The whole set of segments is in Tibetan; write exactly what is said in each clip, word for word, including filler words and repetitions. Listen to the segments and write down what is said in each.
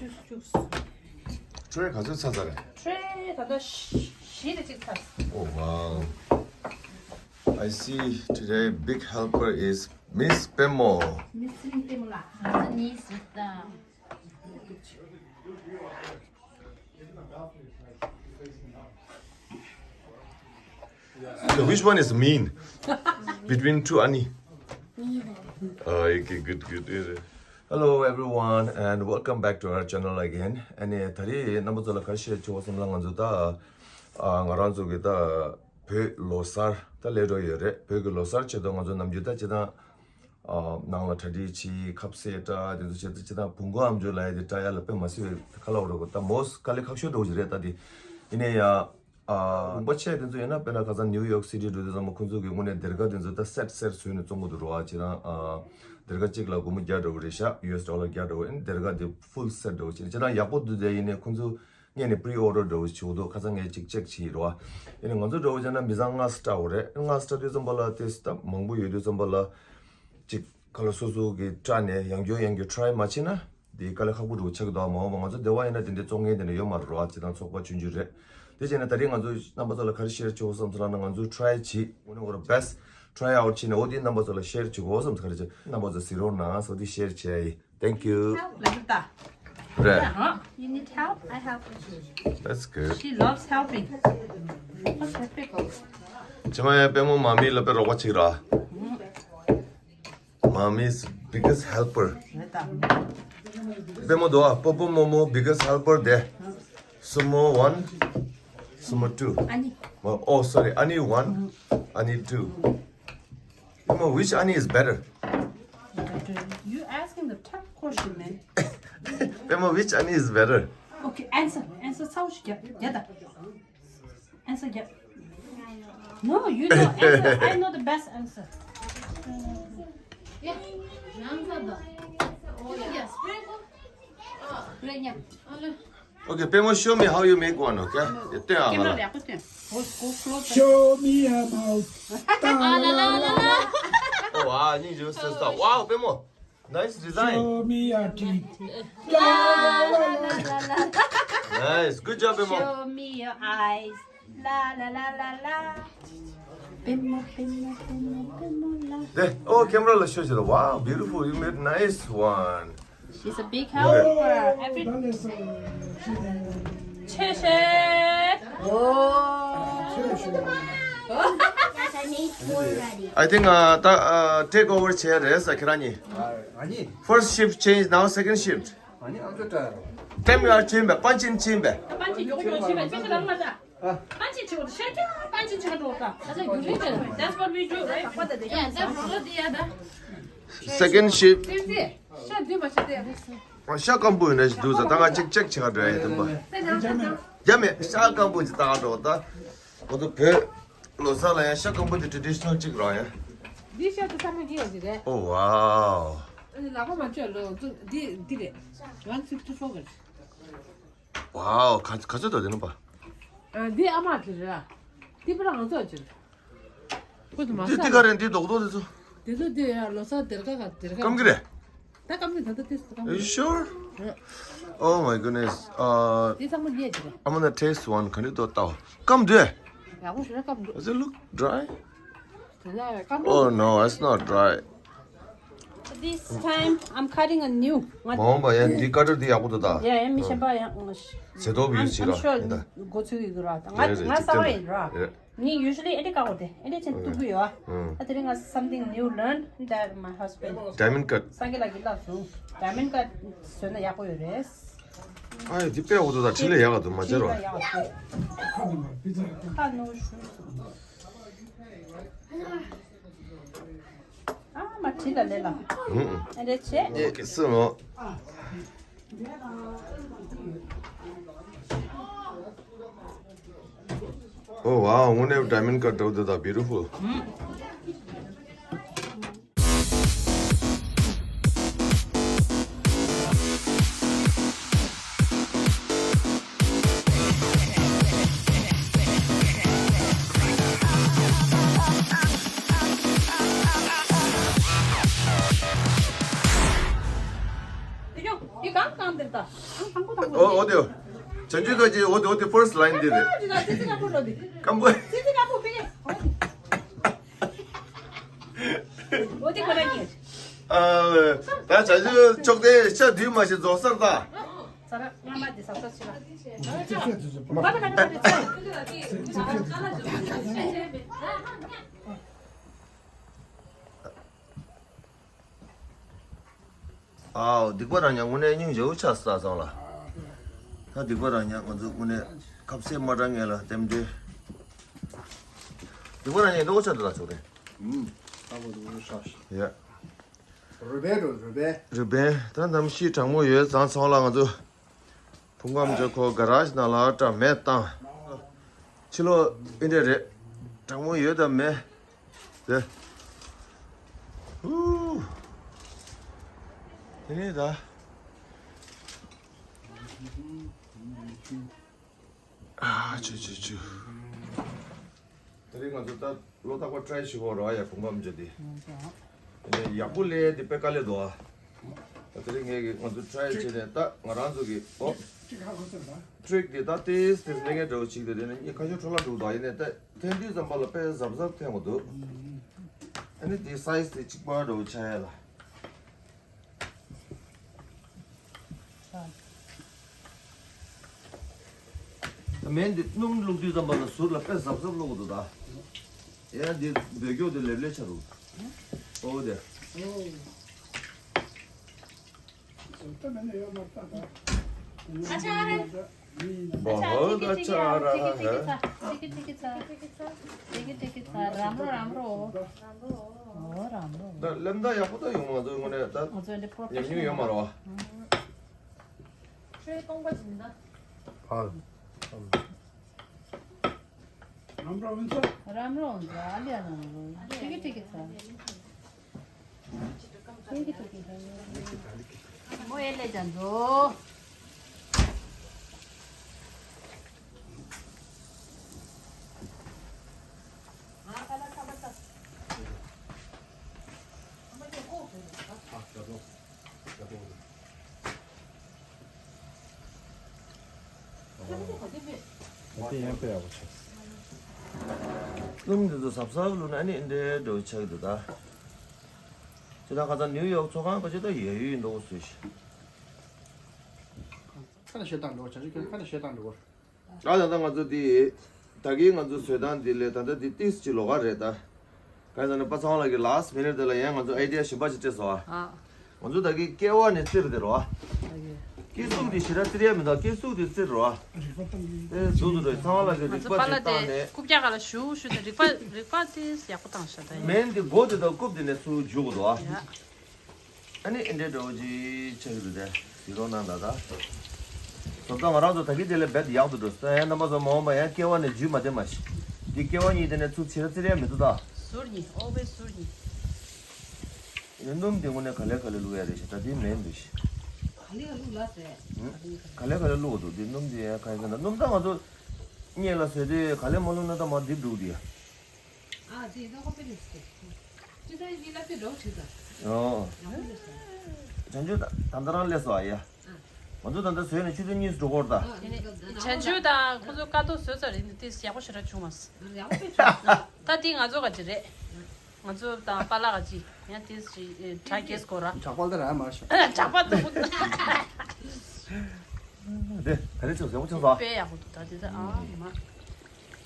ཊེ་རེ་ག་ཚོད་ཚར་ཚར་རེད། ཊེ་རེ་ད་ལྟ་བཞི་བཞི་རེ་གཅིག་ཚར། Oh wow. I see today big helper is Miss Pemo. Miss Pemo ལགས། ང་ནི་སུ་ད། So which one is mean between two Ani? Neither. Oh, okay, good, good. Hello everyone and welcome back to our channel again. ཨ་ནི་ད་རེས་རྣམ་པ་ཚོ་ལ་ག་རེ་བཤད་ཆོག་བསམ་ལ། ང་ཚོ་ད་ཨ་ང་རང་ཚོ་གི་ད་བོད་ལོ་གསར་ད་སླེབས་འགྲོ་ཡོད་རེད། བོད་ཀྱི་ལོ་གསར་ཆེད་དུ་ང་ཚོ་ནམ་རྒྱུན་ད་སྤྱིར་བཏང་ཨ་ནང་ལ་གྲ་སྒྲིག་བྱེད། ཁ་ཟས་སྐྲག་དེ་ཚོ་བྱེད་དུས་སྤྱིར་བཏང་བུ་མགོ་ཨམ་ཅོག་ལབ་ཡ་དེ་སྐྲག་ཡ་ལ་དཔེ་མ་སྲིད་པའི་ཁ་ལག་རོགས་པ་ད་མོས་དཀའ་ལས་ཁག་ཤོས་འདྲ་བོ་ཞིག་རེད། ད་དེ་ཡིན་ན་ཡང་ཨ་ལུང་པ་ཆེ་དེ་ཚོ་ཡིན་ན། དཔེར་ན་ཁ་སང་ནིའུ་ཡོག་སི་ཊི་འགྲོ་དུས་ཙམ་པ་ཁོང་ཚོ་གི་དངོས་གནས་སྡེར་ཁ་དེ་ཚོ་ད་སེཊ་སེཊ་བཟོས་ནས་བཙོང་གི་འདུག་རོ། ཨ་བྱས་ཙང་ཨ་སྡེར་ཁ་གཅིག་ལ་སྒོར་མོ་བརྒྱ་འདྲ་བོ་རེད་ཤག་ཡུ་ཨེས་ཌོ་ལར་བརྒྱ་འདྲ་བོ། ཨ་ནི་སྡེར་ཁ་དེ་ཕུལ་སེཊ་འདྲ་བོ་ཞིག་རེད། བྱས་ཙང་ཡག་པོ་འདུག་དེ་ཡིན་ནའི་ཁོང་ཚོ་སྔོན་ནས་པི་རི་ཨོར་ཌར་འདྲ་བོ་ཞིག་བྱེད་དགོས་འདུག་ཁ་སང་ངས་ཅིག་ཅེག་བྱས་ཡིན་རོ། ཨ་ཡིན་ནའི་ང་ཚོ་འདྲ་བོ་བྱས་ན་མི་ཚང་ལྔ་སྟག་པོ་རེད། ལྔ་སྟག་དུས་ཙམ་པ་ལ་དེ་ད་མང་པོ་ཡོད་དུས་ཙམ་པ་ལ་ཅིག་ག་ལ་སོ་སོ་གི་སྐྲག་ནས་ཡང་བསྐྱར་ཡང་བསྐྱར་ཊེ་རའི་མ་བྱས་ན་དེ་དཀའ་ལས་ཁག་པོ་འདྲ་བོ་ཆགས་ཀྱི་འདུག་མ་འོངས་པ་ང་ཚོ་སྡེ་བ་ཡིན་ན་དེ་འདྲའི་བཙོང་མཁན་དེ་འདྲ་ཡོད་མ་རེད་རོ། ཨ་བྱས་ཙང་ཚོགས་པ་ཆུང་ཆུང་རེད། དེ་བྱས་ན་ད་རེས་ང་ཚོ་རྣམ་པ་ཚོ་ལ་ག་རེ་ཤེར་བྱེད་དགོས་བསམ་སོང་ལབ་ན། ང་ཚོ་ཊེ་རའི་བྱེད། one of the best try out བྱས་ནས་འོ་དེ་རྣམ་པ་ཚོ་ལ་ཤེར་བྱེད་དགོས་བསམ། ག་རེ་བྱེད། རྣམ་པ་ཚོ་གཟིགས་རོགས་གནང་། So དེ་ཤེར་བྱས་ཡིན། Thank you. Help ལབ་ད། རེད། ཧ། You need help? I help you. That's good. She loves helping. What's her pickle? ཅི་མ་ཡ་པད་མོ་མ་མི་ལ་པད་རོགས་པ་ཅིག་ར། Mommy's biggest helper. རེད་ད། པད་མོ་དོ་ཨ། པོ་པོ་མོ་མོ་biggest helper དེ། Sumo one, Sumo two. Ani. Oh, oh, sorry, Ani one, Ani two. Pemo, which Ani is better? You asking the tough question, man. Pemo, which Ani is better? Okay, answer. Answer. ཚ་བོ་ཞིག་རྒྱབ། རྒྱབ་ད། Answer རྒྱབ། No, you know answer. I know the best answer. Yeah. Answer the. Oh, yeah. Sprinkle. Sprinkle. Okay, Pemo, show me how you make one, okay? སྟོན་ཨ་ང་ལ། ཀེམ་ར་ལ་ཡག་པོ་སྟོན། Go, go closer. Show me a mouth. ཨ་ལ་ལ་ལ་ལ། Oh, wow, you just start. Wow, Pemo. Nice design. Show me a teeth. Nice. Good job, Pemo. Show me your eyes. La la la la la. Pemo, Pemo, Pemo, Pemo, la. There. Oh, camera ལ་show བྱེད། Wow, beautiful. You made nice one. She's a big helper. Every ཆེ་ཤེ། Yes, I made four already. I think uh, ད uh, take over བྱས་རེད་ས་ཁྱེད་རང་གཉིས། ཨ་ནི། First shift change, now second shift. ཨ་ནི་ཨམ་ཅོག་སྐྲག་རོ། ཏེམ་ཡར་ཕྱིན་པས། པན་ཅིན་ཕྱིན་པས། པན་ཅིན་ཡོག་ཡོག་ཕྱིན་པས། ཅི་ཞིག་ལབ་མ་ད། པན་ཅིན་ཆེ་བ་ཤ་ཀྱང་པན་ཅིན་ཆེ་བ་འགྲོ་ད། That's what we do, right? Yeah, that's what they are. Second shift. ཤ་འདུས་མ་ཤ་དེ། ཤ་སྐམ་པོ་ཡིན་ན་ཞིག་འདུག་ཟེར། ད་ང་གཅིག་ཅེག་བྱེད་ག་འགྲོ་ཡ་ཡིན་པ། རྒྱ་མེད། ཤ་སྐམ་པོ་ཅིག་ད་ག་འགྲོ་ད། ང་ཚོ་བོད་ལོ་གསར་ལ་ཡང་ཤ་སྐམ་པོ་དེ་ཊེ་ཌི་ཤི་ནལ་གཅིག་རང་ཡ། འདི་ཤ་དེ་ཚང་མ་འདི་ཡོད་ཀྱི་རེད། Oh wow. ཨ་ནི་ལག་པ་མ་བཅོས་ལོ་འདི་འདི་རེད། One fifty four གི། Wow, ག་ག་ཚོད་དོ་དེ་ནི་པ། ཨ་འདི་ཨ་མ་གི་རེད། འདི་པ་ལ་ང་ཚོ་གི་རེད། ཁོ་ཚོ་མ་འདི་ཟ་འདི་ག་རེད། འདི་རྡོག་རྡོག་དེ་ཚོ། དེ་ཚོ་དེ་ཡ་ལོ་གསར་སྡེར་ཁ་ག་སྡེར་ཁ་སྐམ་གི་རེད། ད་སྐམ་གི་ད་ད་དེ་ཚོ་སྐམ། Are you sure? Oh my goodness. Uh, དེ་ཚང་མ་ཡས་ཀྱི་རེད། I'm gonna taste one. ག་འདྲ་འདུག་ལྟ། སྐམ་འདུག་ཡག་པོ་ཞེ་དྲག་སྐམ་འདུག Does it look dry? དེ་ལ་སྐམ་པོ། Oh no, it's not dry. This time I'm cutting a new. མ་འོངས་པ་ཡ་འདི་ཀ་ཊར་འདི་ཡག་པོ་འདུག་ད། ཡ་ཡ་མི་གཞན་པ་ཡང་། I'm sure འགོ་ཚུགས་ཡོད་ར། ད་ང་ང་གསར་པ་ཡིན་ར། ངས་usually ཨེ་འདྲ་བཀག་པ་དེ། ཨེ་འདྲ་བྱས་ཐུབ་ཀྱི་ཡོད་ཨ། ད་དེ་རིང་ང་something new learn that my husband. Diamond cut. སངས་རྒྱས་ལགས་ཀྱིས་བསླབས་སོང་། Diamond cut བཟོས་ན་ཡག་པོ་ཡོད་རེད། ཨ་ཡ་འདི་དཔེ་ཡག་པོ་འདུག་ད། འཕྲིན་ལས་ཡག་ག་འདུག་མ་བྱེད་རོགས། འཕྲིན་ལས་ཡག་ག་འདུག་ཁ་ནོར་ཞུ། ཨ་མ་བྲིས་ལ་ལས་ལ། ཨ་རེ་ཆེ། ཡེ་སི་མོ། Oh wow, དངོས་གནས་diamond cut འདྲ་བོ་འདུག་ད། Beautiful. དེ་ཡོ། ཡི་གང་གང་དེར། ཨོ་ཨོ་དེ། བྱང་ཆུབ་ཁ་ཅིག་ཨོ་དེ་ཨོ་དེ་ཕར་སི་ལ་ཡིན་དེ་རེད། སྐམ་པོ། ཨ། ད་བྱང་ཆུབ་ཕྱོགས་དེ་ཤ་བདུན་མ་ཞིག་རྫོགས་སར་ད། ཨའོ། སྡིག་པ་རང་ཉག་དངོས་གནས་སྙིང་རྗེ་བོ་ཆགས་སོང་ལ། ད་སྡིག་པ་རང་ཉག་ང་ཚོ་དངོས་གནས་ཁ་ཟས་མ་དྲང་ངེས་ལ་རྟེན་འབྲེལ། སྡིག་པ་རང་ཉག་འདྲ་བོ་ཆགས་འདུག་ལ་ཆོག་རེད། ཨུམ། ད་བར་དུ་ཤ་ཤ། ཡ། རུས་སྦལ་འགྲོ་རུས་སྦལ། རུས་སྦལ་ད་གནམ་གཤིས་གྲང་མོ་ཡོད་ཙང་ཚང་ལ་ང་ཚོ། ཕུང་ཁམས་ཇོ་ཁོ་ག་ར་ཞིག་ནང་ལ་སྐྲ་མེད་བཏང་། ཕྱི་ལོགས་ཨེ་འདྲ་རེད། གྲང་མོ་ཡོད་དམ་མེད། དེ། ཧུ། དེ་ནས་ད། ཨ་ཆུ་ཆུ་ཆུ། དེ་རིང་ང་ཚོ་ད་ལོ་རྟག་པར་ཊ་རའི་བྱེད་དགོས་རེད་ཡ། ཕུང་ཁམས་ཇོ་དེ། དེ་ནས་ཡག་པོ་ལས་དེ་དཔེ་དཀའ་ལས་འདུག་ཨ། དེ་རིང་ངས་ཀྱི་ང་ཚོ་ཊ་རའི་བྱས་ནས་ད་ང་རང་ཚོ་གི་ཨོ། ཊི་རིག་དེ་ད་ཏིས་ཏིས་ལས་ངན་འདྲ་བོ་ཅིག་དེ་དེ་ནས་ངས་ཁ་ཤས་འཕྲོ་བརླག་འགྲོ་གི་འདུག་ཡིན་ནའི་ད་འཐེན་དུས་ཙམ་པ་ལ་དཔེ་གཟབ་གཟབ་འཐེན་དགོས་འདུག་ཨ་ནི་དེ་སའི་ཛི་དེ་གཅིག་པ་འདྲ་བོ་ཆགས་ཡ་ལ། ད་མེན་འདི་སྣུམ་བླུགས་དུས་ཙམ་པ་ལ་ཟུར་ལ་དཔེ་གཟབ་གཟབ་བླུགས་དགོས་འདུག་ད། ཡ་འདི་འདོད་སྐྱོ་དེ་ལེབ་ལེ་ཆགས་འདུག་ཨོ་དེ། बहुत अच्छा आ रहा है। ठीक है, ठीक है, ठीक है, ठीक है, ठीक है, ठीक है, राम राम, राम राम। ཨོ་རང་ལོ། ད་ལམ་ད་ཡག་པོ་ད་ཡོང་མ་འདུག་དངོས་གནས་ད། ང་ཚོ་འདི་པོ་རོ་ཕེ་ཤ་ནལ་ཉམས་མྱོང་ཡོད་མ་རེད་བ། ཁྱོད་སྟོང་པ་ཟིན་ན། ཕར། རམ་རོ་ཨུན་ཚ། རམ་རོ་ཨུན་ཚ། ཨ་ལི་ཨ་རམ་རོ། ཁྲིག་གི་ཁྲིག་གི་ཚ། ཁྲིག་གི་ཁྲིག་གི་ཚ། མོ་ཨེ་ལེ་ཅན་ཛོ། སྣུམ་འདི་ཚོ་གཟབ་གཟབ་བླུགས་ན་ཨ་ནི་འདི་འདྲ་ཆགས་འདུག་ད། ཅི་ད་ཁ་སང་ནིའུ་ཡོག་ཚོགས་ཁང་ག་ཅི་ད་ཡ་ཡུལ་འདྲ་བོ་བཟོས་ཤག་ཁ་ན་ཤེས་སྟངས་འགྲོ་བྱ་ཞིག་ཁ་ན་ཤེས་སྟངས་འགྲོ། ཨ་ད་ལྟ་ང་ཚོ་དེ། ད་གིན་ང་ཚོ་བཟོས་སྟངས་དེ་ལས་ད་ལྟ་དེ་ཏིས་ཅི་ལོགས་ཀ་རེད་ད། གང་ཟེར་ན་པ་ཚང་ལགས་ཀྱི་ལཱསི་མི་ནིཊ་དེ་ལ་ཡང་ང་ཚོ་ཨའི་ཌི་ཡ་གཞན་པ་ཅིག་སྤྲད་སོང་ཨ། ཨ། ང་ཚོ་ད་གིན་ཀེ་བ་ནས་བཙིར་དེ་རོ། ཨ་ཡེ། ཀེ་སུག་དེ་ཞེ་དྲག་བཙིར་ཡ་མི་འདུག་ཀེ་སུག་དེ་བཙིར་རོ། ཨེ་འདུག་འདུག་རོ་ཚང་ལགས་ཀྱི་རིག་པ་དེ་བཏང་ནས། རྐུབ་བཀྱག་ག་ལ་ཞུ་ཞུ་དེ་རིག་པ་རིག་པ་དེ་ཡག་པོ་བཏང་ཤག་ད་ཡིན། མེན་དེ་མགོ་དེ་དང་རྐུབ་དེ་ནས་ཚུར་འཇུག་དགོས་འདུག་ཨ། ཡ། ཨ་ནི་ཨེ་འདྲའི་འདྲ་བོ་ཅིག་ཆགས་ཀྱི་འདུག་སྟེ། གཟིགས་རོགས་གནང་ད་ད། བཟོ་ལྟ་ང་རང་ཚོ་ད་གིན་དེ་ལས་རྦད་ཡག་ཏུ་འགྲོ་སོང་། ཡང་རྣམ་པ་ཚོ་མ་འོངས་པ་ཡང་ཀེ་བ་ནས་འཇུས་མ་བསྡད་མ་ཤི། འདི་ཀེ་བ་གཉིས་དེ་ནས་ཚུར་ཕྱིར་བཙིར་ཡ་མི་འདུག་ད། ཟུར་གཉིས་ཨོ་བའི་ཟུར་གཉིས། ཡང་སྣུམ་དེ་དངོས་གནས་ག་ལེ་ག་ལེ་བླུགས་ཡ་རེད་ཤག་ད་དེ་མེན་འདུག་ཤི། ག་ལེ་ག་བླུགས་ལ་ཟེར། ཧུམ། ག་ལེ་ག་ལེ་བླུགས་འདུག་དེ་སྣུམ་དེ་ཡང་ག་ཡིན་ཟེར་ན་སྣུམ་ད་ང་ཚོ་སྔོན་ལ་བཟོས་དུས་ག་ལེ་མ་བླུགས་ན་ད་མར་རྡིབ་འགྲོ་གི་འདུག་ཡ། ཨ་ཙི་ནོ་ཁོ་པེ་རེ་སི་ཏེ། ཅི་ད་ཡི་ལབ་ཏེ་འགྲོ་ཆི་ད། ཨོ། ཡག་པོ་ལས་སོ། བྱང་ཆུབ་ད་ད་ལྟ་རང་སླེབས་སོང་ཨ་ཡ། ང་ཚོ་ད་ལྟ་བཟོས་ནས་ཆུ་ཚོད་གཉིས་སུ་འགྲོ་གི་ཡོད་ད། ཨ་ནི་བྱང་ཆུབ་དང་ཁོ་ཚོ་ཀ་ཏོ་བཟོས་ཚར་རེད་འདི་ཡག་པོ་ཞེ་དྲག་བྱུང་མ་སོང་། ཡག་པོ་བྱུང་། ད་འདི་ང་ཚོ་ག་ཅི་རེད། ང་ཚོ་དང་པཱ་ལགས་ཀྱིས་ཡང་དེ་ཞིག་དྲ་རྒྱས་སྐོར་ར། གྲགས་པ་ལྟར་ར་མ་ཤོག་གྲགས་པ་ལྟ་བུ། དེ་ད་རེས་ཚོ་ཟེར་བ་ཆུང་ས། དཔེ་ཡག་པོ་འདུག་ད་དེ་ད་ཨ་མ།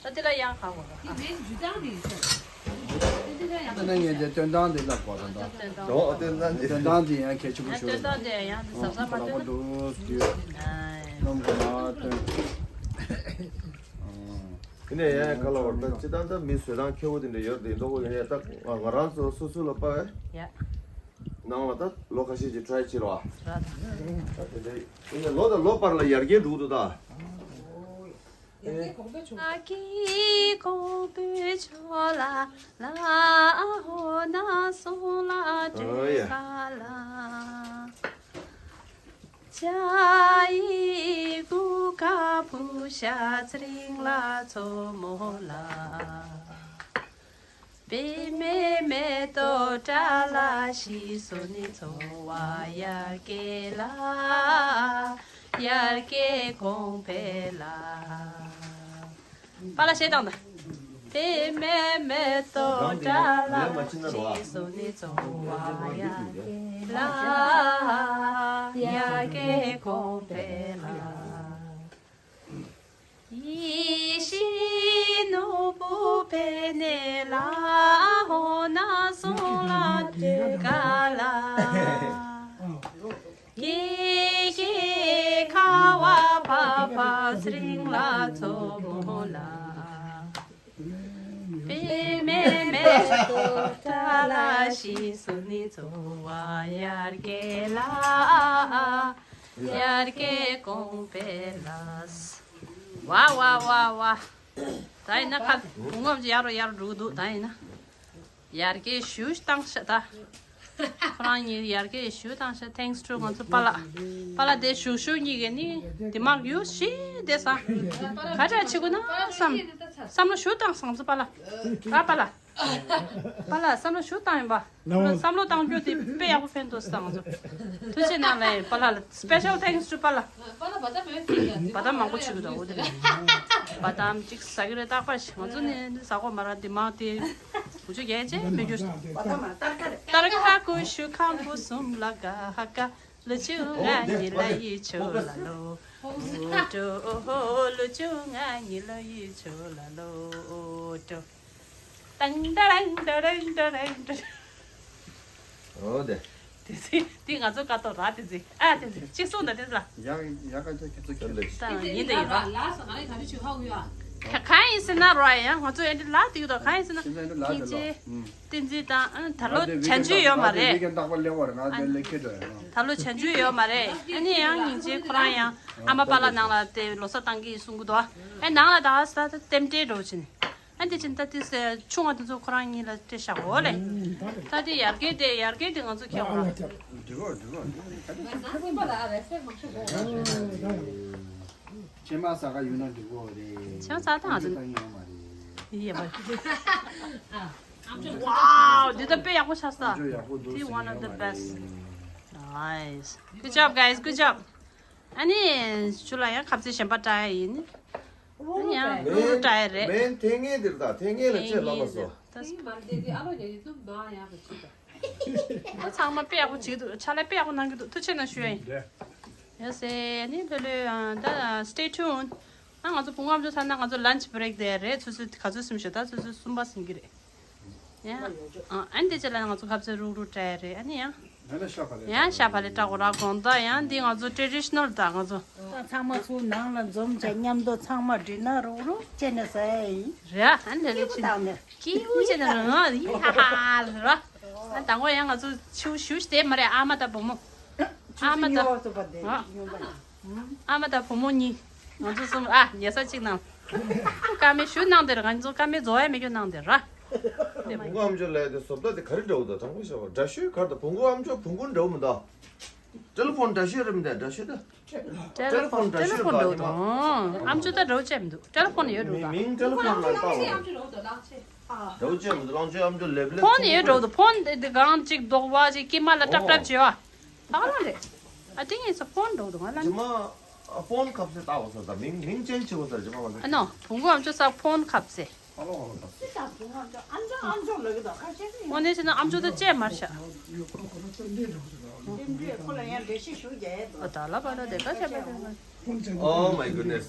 ད་དེ་ལ་ཡང་ཁ་བོ་ར། དེ་མེད་འཇུ་སྟངས་རེད་ཤག་དེ་དེ་ལ་ཡང་ད་ནས་ངས་དེ་སྟོན་སྟངས་དེ་ལབ་དགོས་ར་ད། སྟོན་སྟངས། འོ་སྟོན་སྟངས་དེ། སྟོན་སྟངས་དེ་ཡང་གལ་ཆེན་པོ་ཡང་ཤོད་སྟོན་ར། སྟངས་དེ་ཡང་དེ་གཟབ་གཟབ་མ་རང་པོ་སྟོན། འདུག་དུས། ཨ། སྣུམ་གོང་མ་སྟོན། ཨང་། དེ་ནས་ཡང་ཁ་ལ་བར་ད་སྤྱི་བཏང་ད་མི་བཟོས་སྟངས་ཁྱད་པར་དེ་འདྲ་ཡོད་དེ་མདོག་ཁ་ཡིན་ཡ་ད་ང་རང་ཚོ་སོ་སོ་ལ་དཔག་ཡ། ནང་ལ་ད་ལོ་ཁ་ཤས་ཀྱི་ཊ་རའི་བྱེད་རོགས། ར་ད། ད་དེ་འདྲ་ཡིན་ན་ལོ་དང་ལོ་བར་ལ་ཡར་རྒྱས་འགྲོ་གི་འདུག་ད། ཨ་ཀི་ཀོང་པོའི་ཕྱོགས་ལ་ལ་ཨ་ཧོ་ན་སོང་ལ་ཨོ་ཡ། བྲེ་ཁ་ལ། ཅ་ཡི་གུ་ཀ་བུ་ཤ་ཚེ་རིང་ལ་མཚོ་མོ་ལ། པེ་མེ་མེ་ཏོག་དགྲ་ལ་ཞི་སོ་ནི་འཚོ་བ་ཡར་རྒྱས་ལ། ཡར་རྒྱས་གོང་འཕེལ་ལ། པཱ་ལགས་གཞས་བཏང་དང་། དེ་མེད་མེད་དོ་དགྲ་ལ་ཞི་སོ་ནི་འཚོ་བ་ཡར་རྒྱས་ལ། ཡར་རྒྱས་གོང་འཕེལ་ལ། ཡེ་ཤེས་ནོར་བུ་འཕེལ་ནས་ལ། འོ་ན་སོང་ལ་དེ་ག་ལ། ཀྱེ་ཀྱེ་ཁ་བ་བབས་པ་ཚེ་རིང་ལ་མཚོ་མོ་ལ། དཔེ་མེད་མེད་དོ་དགྲ་ལ་ཞི་སོ་ནི་འཚོ་བ་ཡར་རྒྱས་ལ། ཡར་རྒྱས་གོང་འཕེལ་ལ། ཝ་ཝ་ཝ་ཝ། ད་ཡིན་ན་ཁ་བུ་ངོམ་གྱི་ཡར་རོ་ཡར་འགྲོ་གི་འདུག་ད་ཡིན་ན། ཡར་རྒྱས་ཞུ་བཏང་ཤག་ད། ཁོ་རང་གཉིས་ཡར་རྒྱས་ཞུ་བཏང་ཤག Thanks to ང་ཚོ་པཱ་ལགས། པཱ་ལགས་དེ་ཞུ་ཞུ་གཉིས་ཀས་ནི་དེ་མག་ཡུ་ཤི་དེ་ས། ག་འདྲ་བྱེད་དགོས་ན་བསམ། བསམ་བློ་ཞུ་བཏང་སོང་ང་ཚོ་པཱ་ལགས། ཨ་པཱ་ལགས། པཱ་ལགས་བསམ་བློ་ཞུ་བཏང་ཡིན་པ། བསམ་བློ་བཏང་རྒྱུ་དེ་དཔེ་ཡག་པོ་ཕན་ཐོགས་སོང་ང་ཚོ། ཐུགས་རྗེ་གནང་ལ་ཡིན་པཱ་ལགས་ལ་Special thanks to པཱ་ལགས། པཱ་ལགས་བ་ད་མེད་ཟེར་ཡ། བ་ད་མང་པོ་བྱེད་ཀྱི་འདུག་འོ་དེ་རེད། བ་ད་གཅིག་ཟ་གི་རེད་རྟག་པར་ཞིག་ང་ཚོ་ནི་ཟ་གོ་མ་ར་དེ་མང་དེ། འུ་ཆོ་རྒྱལ་ཅེ་མི་རྒྱུ། ཏར་ཁ་ཀུ་ཤུ་ཁམ་བུ་སུམ་ལ་ག་ཧ་ཀ། ལུ་ཆུ་ང་ཉི་ལ་ཡི་ཆུ་ལ་ལོ། འུ་ཏོ་ལུ་ཆུ་ང་ཉི་ལ་ཡི་ཆུ་ལ་ལོ། འུ་ཏོ། ཏང་ཏ་རང་ཏ་རང་ཏ་རང་ཏ། འོ་དེ། དེ་ཚེ་དེ་ང་ཚོ་ཀ་ཏོ་ར་དེ་ཚེ་ཨ་དེ་ཚེ་གཅིག་གསུངས་དང་དེ་ཚེ་ལ། ཡ་ཡ་ཀ་ཚ་ཁྱེད་ཚོ་ཁྱེད་ཚོ། ད་ཡིན་དེ་ཡིན་པ། ལ་ལ་ས་ང་ཡི་ག་རེ་ཆུ་ཧ་གུ་ཡ། ག་གང་ཡིན་ཟེར་ན་རོ་ཡ་ང་ཚོ་ཨེ་འདྲ་ལ་དེ་ཡོད་དོ་གང་ཡིན་ཟེར་ན། ཁྱེད་ཚོ་ཨེ་འདྲ་ལ་དེ་ལ། ཏིན་ཛི་དང་ད་ལོ་བྱ་འཇུ་ཡོད་མ་རེད། ད་ལོ་བྱ་འཇུ་ཡོད་མ་རེད། ཨ་ནི་ཡང་སྙིང་རྗེ་ཁོ་རང་ཡང་ཨ་མ་པཱ་ལགས་ནང་ལ་དེ་ལོ་གསར་བཏང་གི་གསུང་གི་འདུག་ཨེ་ནང་ལ་ད་ད་རྟེན་འབྲེལ་འགྲོ་ཕྱིན། ཨ་འདི་ཕྱིན་ད་དེ་ཆུང་བ་དེ་ཚོ་ཁོ་རང་གཉིས་ལ་སྤྲད་བཞག་འོ་ལེ། ད་དེ་ཡར་རྒྱས་དེ་ཡར་རྒྱས་དེ་ང་ཚོ་ཁྱེད་ཁོ་རང་། འགྲིག་གོ་འགྲིག་གོ་འགྲིག་གོ་ད་དེ་ཁ་ཁ་པ་ལ་རེ་སེ་མང་ཤོས་གོ། ཕྱེ་མ་ཟ་ག་ཡོད་ན་འགྲིག་གོ་རེད། ཕྱེ་མ་ཟ་ད་ང་ཚོ་ཡོད་མ་རེད། ཡིན་པ། Wow འདི་ད་དཔེ་ཡག་པོ་ཆགས་སོང་། དེ་one of the best. Nice. Good job guys, good job. ཨ་ནི་ཆུ་ལ་ཡང་ཁ་ཟས་གཞན་པ་བཀྲ་ཡ་ཡིན། ཨ་ནི་ཡང་རུ་རུ་བཀྲ་ཡ་རེད། མེན་ཐེངས་ངེས་འདིར་ད་ཐེངས་ངེས་ལ་ཆེ་ལབ་པ་སོ། ད་ཚང་མ་དཔེ་ཡག་པོ་བྱེད་འདུག་ཕྱག་ལས་དཔེ་ཡག་པོ་གནང་གི་འདུག་ཐུགས་རྗེ་ཆེ་གནང་ཞུ་ཡ་ཡིན། ཡ་སེ་ནི་ལྷོད་ལྷོད་ཨ་ད་stay tuned. ཨ་ང་ཚོ་བུ་ངོམ་ཚོ་ཚར་ན་ང་ཚོ་lunch break དེ་རེད། ཆུ་ཚོད་ག་ཚོད་ཟིན་ཤག་ད་ཆུ་ཚོད་གསུམ་པ་ཟིན་གི་རེད། ཡ། ཨ་ཨ་འདི་ཅི་ལ་ང་ཚོ་ཁ་ཟས་རུག་རུག་བཀྲ་ཡ་རེད། ཨ་ནི་ཡ། ཡང་ཤ་བག་ལེབ་ཡང་ཤ་བག་ལེབ་བཀྲ་གོ་ར་གོང་ད་ཡང་འདི་ང་ཚོ་traditional ད་ང་ཚོ། ད་ཚང་མ་ཚུར་ནང་ལ་འཛོམས་བྱས་མཉམ་དུ་ཚང་མ་འགྲིག་ན་རུག་རུག་བྱས་ནས་ཟ་ཡ་ཡིན། རེད་ཨ་ནི་ལས་ལས་ཕྱིན། སྐྱིད་པོ་བྱས་ནས་རུག་ཡི་ཧ་ཧ་ར། ཨ་དང་པོ་ཡང་ང་ཚོ་ཆུ་ཞུ་ཞིག་དེ་མ་རེད་ཨ་མ་ད་བུ་མོ། ཨ་མ་ད། ཨ་མ་དང་བུ་མོ་གཉིས། ང་ཚོ་གསུམ་ཨ་ཉལ་ས་གཅིག་ནང་། ཀ་མེད་ཞུ་གནང་དེ་ར་ང་ཚོ་ཀ་མེད་རྫོགས་ཡ་མེད་རྒྱུ་གནང་དེ་ར། བུ་མོ་ཨམ་ཅོག་ལས་དེ་བཟོ་ལྟ་དེ་ག་རེ་འདྲ་བོ་དང་དྲང་པོ་བཤད་པ་འདྲ་ཤོས་ག་རེ་དང་བུ་མོ་ཨམ་ཅོག་བུ་མོ་འདྲ་བོ་མི་འདུག་ཊེ་ལེ་ཕོན་འདྲ་ཤོས་རེད་མི་འདུག་འདྲ་ཤོས་ད། ཊེ་ལེ་ཕོན་འདྲ་ཤོས་འདུག་ཨམ་ཅོག་ད་འདྲ་བོ་ཅེས་མི་འདུག་ཊེ་ལེ་ཕོན་ཡོད་འདུག་ད། མིང་ཊེ་ལེ་ཕོན་ལ་བཏགས་པ་འདྲ་བོ་ཅེས་མི་འདུག་གླང་ཆེན་ཨམ་ཅོག་ལེབ་ལེབ་ཕོན་ཡོད་འདྲ་བོ་འདུག་ཕོན་དེ་གང་ཅིག་རྡོག་བ་ཅིག་དཀྱིལ་མ་ལ་ཀྲབ་ཀྲབ་བྱེད་བ། ད་ག་རང་རེད། I think it's a phone འགྲོ་འདུག་ང་ལ། ཇི་མ་ཕོན་ཁ་ཟས་ལྟ་བ་ས་ད་མིང་མིང་ཅན་ཆེ་བ་ས་ཇི་མ་ང་ཚོ། ཨ་ནོ་བུང་གུ་ཨམ་ཅོག་ས་ཕོན་ཁ་ཟས། ཨ་ལོ་ཨ་ལོ་ཁ་ཟས། ཨོ་ནེ་ཆེ་ན་ཨམ་ཅོག་ད་ཅེ་མར་ཤ། ཨོ་ད་ལ་པ་ད་དེ་ཀ་ཆེ་པ་དེ་ཀ། Oh my goodness.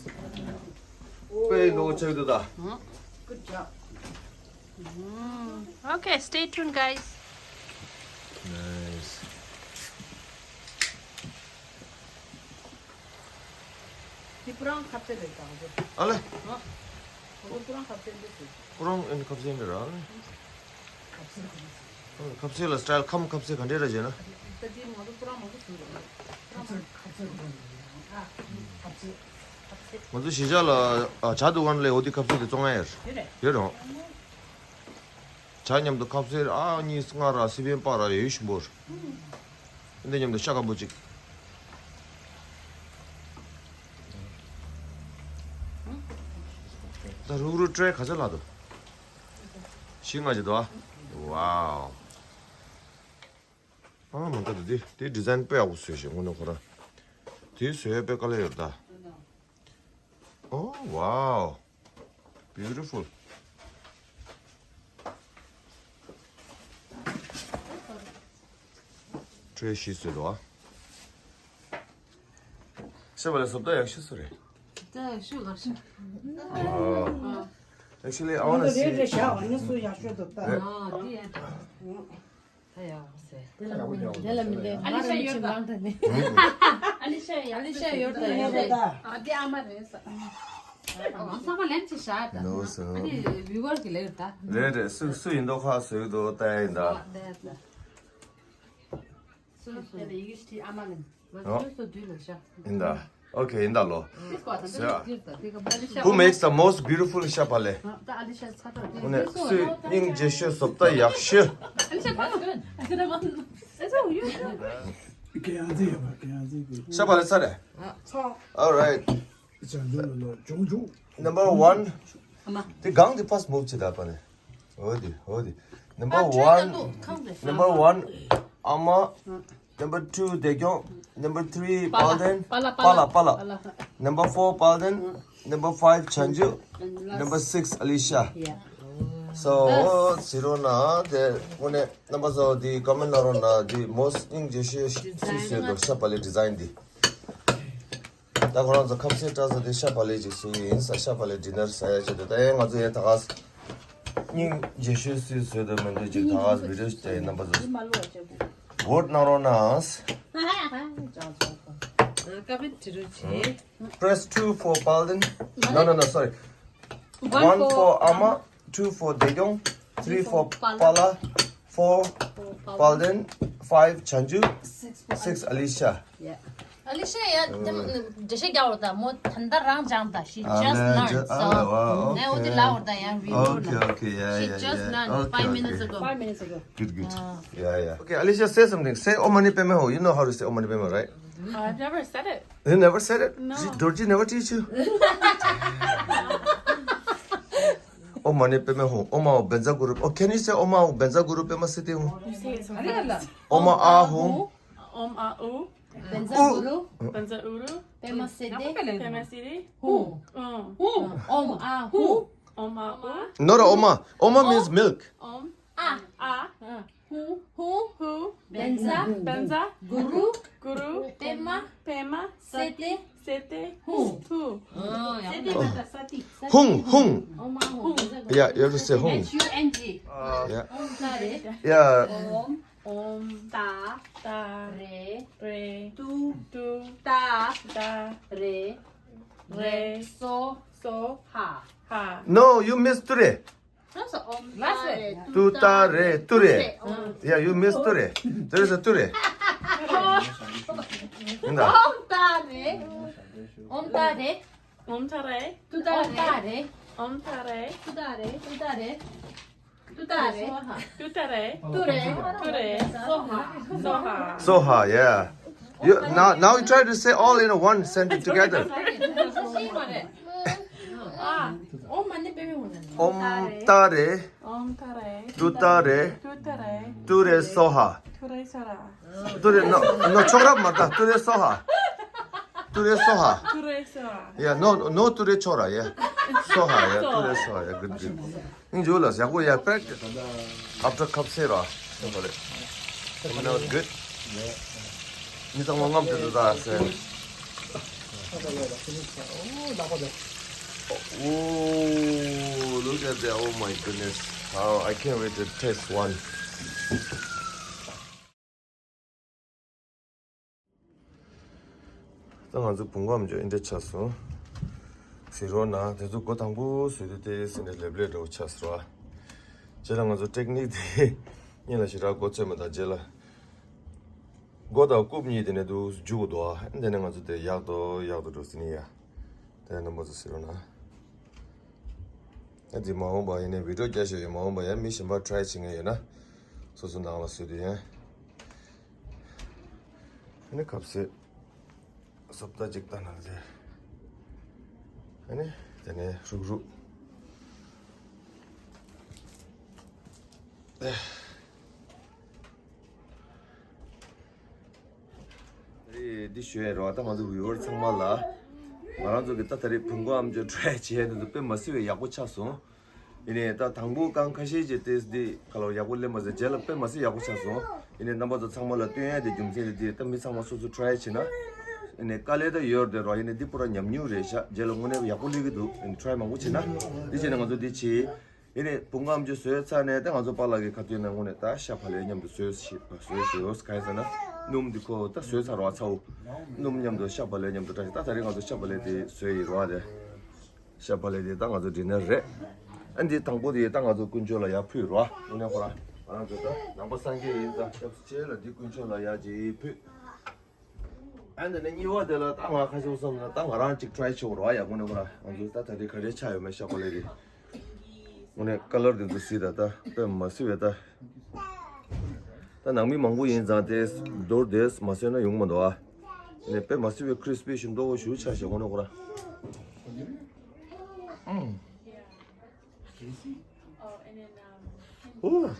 དཔེ་ནོར་ཆེ་འདུག་ད། Good job. Mm. Okay, stay tuned, guys. Nice. འདི་པུ་རང་ཁ་ཟས་རེད་དང་འདི། ཨ་ལེ། ཨ། འོ་པུ་རང་ཁ་ཟས་འདི་ཟེར། པུ་རང་ཨེ་ནི་ཁ་ཟས་འདི་ར་ཨ་ལེ། ཁ་ཟས་ཁ་ཟས། ཁ་ཟས་ལ་སི་ཊལ་ཁམས་ཁ་ཟས་ག་འདྲས་ར་བྱས་ན། ད་འདི་ང་ཚོ་པུ་རང་མང་པོ་བཟོས་རེད། ཁ་ཟས་ཁ་ཟས་ཁ་ཟས། ང་ཚོ་གཞིས་ཆགས་ལ་ཨ་ཇ་དུ་གན་ལས་འོ་དེ་ཁ་ཟས་དེ་བཙོང་ཡ་ཡོད་རེད། ཡོད་རེད། ཇ་མཉམ་དུ་ཁ་ཟས་ཨ་གཉིས་ལྔ་ར་སི་པན་པ་ར་ཡོད་ཤིང་པོར། འདི་མཉམ་དུ་ཤ་སྐམ་པོ་གཅིག་ད་རུག་རུག་ཊེ་རེ་ག་ཚོད་ལྷག་འདུག་བཞི་ལྔ་ཅིག་འདུག་ཨ། Wow. ད་དེ་དེ་ཌི་ཛའིན་དཔེ་ཡག་པོ་བཟོས་ཤག་དངོས་གནས་ཁོ་རང་། དེ་བཟོས་དཔེ་དཀའ་ལས་ཡོད་ད། Oh, wow. Beautiful. ཁྲོས་ཤིས་སུ་རོ། ཤེས་པ་ལས་བཟོ་ལྟ་ཡག་ཤོས་སུ་རེད། ད་ཤུ་ལགས་ཤུ། Actually, I want to see. རེད་རེད་བྱ་བ་ནི་སུ་ཡག་ཤོས་འདུག་ད། ཨ་དེ་ཡ། ད་ཡག་པོ་ཟེར། དེ་ལ་མི་ལེན། དེ་ལ་མི་ལེན། ཨ་ལི་ཤ་ཡོད་ད། ཨ་ལི་ཤ་ཡོད། ཨ་ལི་ཤ་ཡོད་ད། ཡོད་ད། ཨ་དེ་ཨ་མ་རེད་ས། ཨ་ཚང་མ་ལེན་ཅི་ཤ་ད། ཨ་ནི་བི་ཡུ་ཝར་གི་ལེན་ད། རེད་རེད། སུ་སུ་ཡིན་མདོག་ཁ་བཟོས་འདུག་ལྟ་ཡ་ཡིན་ད། ཨ་དེ་ད། སུ་སུ་དེ་ལ་ཡི་གེ་ཤི་ཨ་མ་ལེན། ཨོ། སུ་སུ་དུས་ལ་ཤ། ཡིན་ད། Okay, ཡིན་ད་ལོ། Who makes the most beautiful ཤ་བག་ལེབ། ཨ་ནི་སུས་སྙིང་རྗེ་ཤོས་བཟོ་ལྟ་ཡག་ཤོས། ཤ་བག་ལེབ་ཚར་རེད། All right. Number one. དེ་གང་དེ་ཕར་མུབ་བྱེད་ད་པ་ནས། འོ་དེ་འོ་དེ། Number one. Number one. ཨ་མ། Number two བདེ་སྐྱོང་། Number three དཔལ་ལྡན། པཱ་ལགས། པཱ་ལགས། པཱ་ལགས། Number four དཔལ་ལྡན། Number five བྱང་ཆུབ། Number six ཨ་ལི་ཤ། So ཟེར་རོགས་གནང་དེ་དངོས་གནས་རྣམ་པ་ཚོ་དེ་ཀོ་མེན་ལ་རོགས་གནང་དེ་མོ་སྙིང་རྗེ་ཤོས་སུས་བཟོས་འདུག་ཤ་བག་ལེབ་ཌི་ཛའིན་དེ། ད་ཁོ་རང་ཚོ་ཁ་ཟས་སྤྲད་ས་དེ་ཤ་བག་ལེབ་ཅིག་བཟོས་ཡིན་ས། ཤ་བག་ལེབ་ཌི་ནར་ཟ་ཡ་ཆེད་དུ་ད་ཡང་ང་ཚོ་ཡང་ད་ག་སྙིང་རྗེ་ཤོས་སུས་བཟོས་འདུག་མི་འདུག་ཅིག་ད་ག་བི་ཌི་ཡོ་ཞིག་བྱས་ཡིན། རྣམ་པ་ཚོ་བོ་ཊི་གནང་རོགས་གནང་། ཀ་པན་དྲི་རུ་ཆེ། Press two for དཔལ་ལྡན། No, no, no, sorry. One for ཨ་མ། Two for བདེ་སྐྱོང་། Three for པཱ་ལགས། Four དཔལ་ལྡན། Five བྱང་ཆུབ། Six ཨ་ལི་ཤ། ཨ་ལི་ཤ་ཡ་དེ་འགྲེལ་བཤད་རྒྱག་འོ་ད་མོ་ད་ལྟ་རང་སྦྱངས་ད། She just learned. So ནས་འོ་དེ་ལ་འོ་ད་ཡང་རི་བིའུ་ན། Okay, okay, yeah, yeah, yeah. She just learned five minutes ago. Five minutes ago. Good, good. Yeah, yeah. Okay, Alicia, say something. Say Om Mani Padme Hum. You know how to say Om Mani Padme Hum, right? I've never said it. You never said it? No. Dorji never teach you? Om Mani Padme Hum. Om Ā Hu Benza Guru. Oh, can you say Om Ā Hu Benza Guru Pema Siti Hum? You say it so fast. Om Ā Hu. Om Ā Hu. Benza Guru. Benza Guru. Pema Siti. Pema Siti. Hum. Hum. Om Ā Hu. Om Ā Hu. Not Om Ā. Om Ā means milk. Om Ā. Ā. Hum. Hum. Hum. Benza. Benza. Guru. Guru. Pema. Pema. Siti. Siti. Hum. Hum. Siti mata sati. Hung, hung. Om Ā Hu. Yeah, you have to say hung. H U N G. Yeah. Om Tare. Yeah. Om. Om Ta. Ta. Re. Re. Tu. Tu. Ta. Ta. Re. Re. So. So. Ha. Ha. No, you missed Ture. Last word. Tu ta re, tu re. Yeah, you missed tu re. There is a tu re. Inda. Om ta re. Om ta re. Om ta re. Tu ta re. Om ta re. Tu ta re. Tu ta re. Tu ta re. Tu ta re. Tu re. Tu re. Soha. Soha. Soha, yeah. You, now, now you try to say all in one sentence together. Ah, Om Mani Padme Hum. Om Tare. Om Tare. Tu Tare. Tu Tare. Ture Soha. Ture Soha. Ture, no, no, chorap mata. Ture Soha. Ture Soha. Ture Soha. Yeah, no, no, Ture Chora, yeah. Soha, yeah, Ture Soha, yeah, good, good. ཡིན་འཇུ་ལ་ཡག་པོ་ཡ་པེག་ཨབ་ཏྲ་ཁབ་སེ་ར། Everything was good. མི་ཚང་མ་ངམ་དུ་དུ་ད་སེ། Oh, look at that. Oh my goodness. Oh, I can't wait to taste one. ད་ང་ཚོ་བུམ་སྒམ་ཅོ་ཨིན་འདྲ་ཆགས་སོང་། ཟེར་རོགས་གནང་། དེ་ཚོ་སྒོ་དང་པོ་བཟོས་དུས་དེ་ཟིན་འདྲ་ལེབ་ལེབ་འདྲ་བོ་ཆགས་སོང་ར། རྗེས་ལ་ང་ཚོ་ཊེག་ནིག་དེ་གཉིས་ལ་ཞེ་དྲག་མགོ་ཚོད་མ་དང་རྗེས་ལ། མགོ་དང་རྐུབ་གཉིས་དེ་ནས་དུ་རྒྱུག་འདུག་ཨ། དེ་ནས་ང་ཚོ་དེ་ཡག་འདུག་ཡག་འདུག་འགྲོ་ཟིན་ཡ། དེ་རྣམ་པ་ཚོ་ཟེར་རོགས་གནང་། ཨ་དེ་མ་འོངས་པ་ཡིན་ནའི་བི་ཌིའོ་རྒྱག་ཤོག་ཡ། མ་འོངས་པ་ཡ་མི་གཞན་པ་ཊི་རའི་བྱེད་མཁན་ཡོད་ན་སོ་སོ་ནང་ལ་བཟོས་དུས་ཡ། ཨ་ནི་ཁབ་སེ་སོབ་ད་ཅིག་ལྟ་ན་ཟེར། ཨ་ནི་དེ་ནས་རུག་རུག་འདི་ཞུ་ཡས་རོགས། ད་ང་ཚོ་viewer་ཚང་མ་ལ། ང་རང་ཚོ་གི་ད་ད་རེས་བུ་མགོ་ཨམ་ཅོག་try་བྱས་འདི་ཚོ་དཔེ་མ་སྲིད་པའི་ཡག་པོ་ཆགས་སོང་། ཡིན་ནའི་ད་དང་པོ་གང་ཁ་ཤས་ཀྱིས་ཏེས་འདི་ཁ་ལོ་ཡག་པོ་སླེབས་མ་ཟེར། རྗེས་ལ་དཔེ་མ་སྲིད་ཡག་པོ་ཆགས་སོང་། ཡིན་ནའི་རྣམ་པ་ཚོ་ཚང་མ་ལ་སྟོན་ཡས་དེ་རྒྱུ་མཚན་དེ་འདི་ད་མི་ཚང་མ་སོ་སོ་try་བྱས་ན། ཡིན་ནའི་དཀའ་ལས་ད་ཡོད་རེད་རོགས། ཡིན་ནའི་འདི་པུ་ར་ཉམས་མྱོང་རེད་ཤག་རྗེས་ལ་དངོས་གནས་ཡག་པོ་སླེབས་ཀྱི་འདུག་ཡིན་try་མང་པོ་བྱས་ན། འདི་བྱས་ན་ང་ཚོ་འདི་བྱེད། ཡིན་ནའི་བུ་མགོ་ཨམ་ཅོག་བཟོས་ཚར་ནས་ད་ང་ཚོ་པཱ་ལགས་ཀྱི་ཁ་ཐུག་ནས་དངོས་གནས་ད་ཤ་བག་ལེབ་མཉམ་དུ་བཟོས་ཤི་བཟོས་ཤི་ཡོད་གང་ཡིན་ཟེར་ན། སྣུམ་འདི་ཁོ་ད་བཟོས་ཚར་བ་ཚར་བོ། སྣུམ་མཉམ་དུ་ཤ་བག་ལེབ་མཉམ་དུ་བཀྲ་ཤིས། ད་ད་རེས་ང་ཚོ་ཤ་བག་ལེབ་དེ་བཟོས་ཡིན་རོགས་དེ། ཤ་བག་ལེབ་དེ་ད་ང་ཚོ་dinner་རེད། ཨ་འདི་དང་པོ་དེ་ད་ང་ཚོ་དཀོན་མཆོག་ལ་ཡར་ཕུལ་རོགས། དངོས་གནས་ཁོ་རང་ང་རང་ཚོ་ད་ནང་པ་སངས་རྒྱས་ཡིན་ཙང་སྐྱབས་སུ་མཆི་ལ་འདི་དཀོན་མཆོག་ལ་ཡར་ཅིག་ཕུལ། ཨ་ནི་གཉིས་པ་དེ་ལ་ད་ང་ཁ་ཤས་བསམ་ན་ད་ང་རང་ཅིག་try་བྱེད་དགོས་རེད་བ། ཡག་པོ་ནས་ཁོ་རང་ང་ཚོ་ད་ད་དེ་ག་འདྲས་ཆགས་ཡོད་མེད་ཤ་བག་ལེབ་དེ། དངོས་གནས་color་དེ་ཚོ་གཟིགས་ད་ད་དཔེ་མ་སྲིད་པའི་ད། ད་ནང་མི་མང་པོ་ཡིན་ཙང་དེ་མདོར་དེ་མ་བཟོས་ན་ཡོང་མི་འདུག་ཨ། ནས་དཔེ་མ་སྲིད་པའི་crispy་ཞིག་མདོག་པོ་ཞིག་ཆགས་ཤག་དངོས་གནས་ཁོ་རང་། ཨུམ། ཨོ།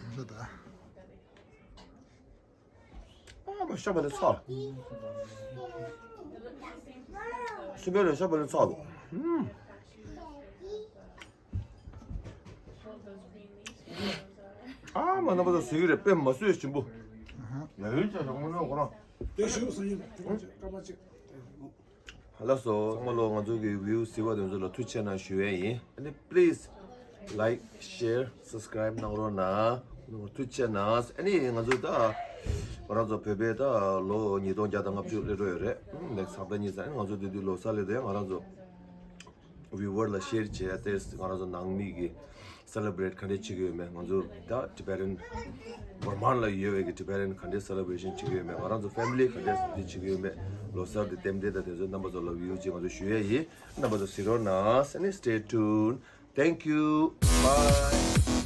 ཨ་མ་ཤ་བག་ལེབ་ཚ། སུ་བས་ལ་ཤ་བག་ལེབ་ཚ་འདུག་ཨུམ། ཨ་མ་རྣམ་པ་ཚོ་ཟེར་གྱི་རེད། དཔེ་མ་སྲིད་ཞིམ་པོ། ཡ་ཡོད་ཅག་ཡོང་མ་ནོར་ཁོ་རང་། དེ་ཞུ་སང་ཡིན་སྐར་མ་གཅིག་ལགས་སོ། ཚང་མ་ལོ་ང་ཚོ་གི་view་གཟིགས་པ་དེ་ཚོ་ལ་ཐུགས་རྗེ་ཆེ་གནང་ཞུ་ཡས་ཡིན། ཨ་ནི་please like share subscribe་གནང་རོགས་གནང་། ཐུགས་རྗེ་ཆེ་གནང་། ཨ་ནི་ང་ཚོ་ད་ང་རང་ཚོ་བོད་པའི་ད་ལོ་ཉིས་སྟོང་བརྒྱ་དང་ལྔ་བཅུ་སླེབས་འགྲོ་ཡོད་རེད། next་ཧབ་ཏ་གཉིས་ཙམ་ང་ཚོ་དེ་དུས་ལོ་གསར་སླེབས་དེ་ང་རང་ཚོ་viewer་ལ་share་བྱས་ཏེ་ང་རང་ཚོ་ནང་མི་གི་celebrate་ག་འདྲས་བྱེད་ཀྱི་ཡོད་མེད། ང་ཚོ་ད་Tibetan་Burma་ལ་ཡོད་པའི་གི་Tibetan་ག་འདྲས་celebration་བྱེད་ཀྱི་ཡོད་མེད། ང་རང་ཚོ་family་ག་འདྲས་འདི་བྱེད་ཀྱི་ཡོད་མེད། ལོ་གསར་དེ་རྟེན་འབྲེལ་དང་དེ་ཚོ་རྣམ་པ་ཚོ་ལ་view་ཅིག་ང་ཚོ་ཞུ་ཡས་ཡིན། རྣམ་པ་ཚོ་གཟིགས་རོགས་གནང་། ཨ་ནི་stay tuned. Thank you. Bye.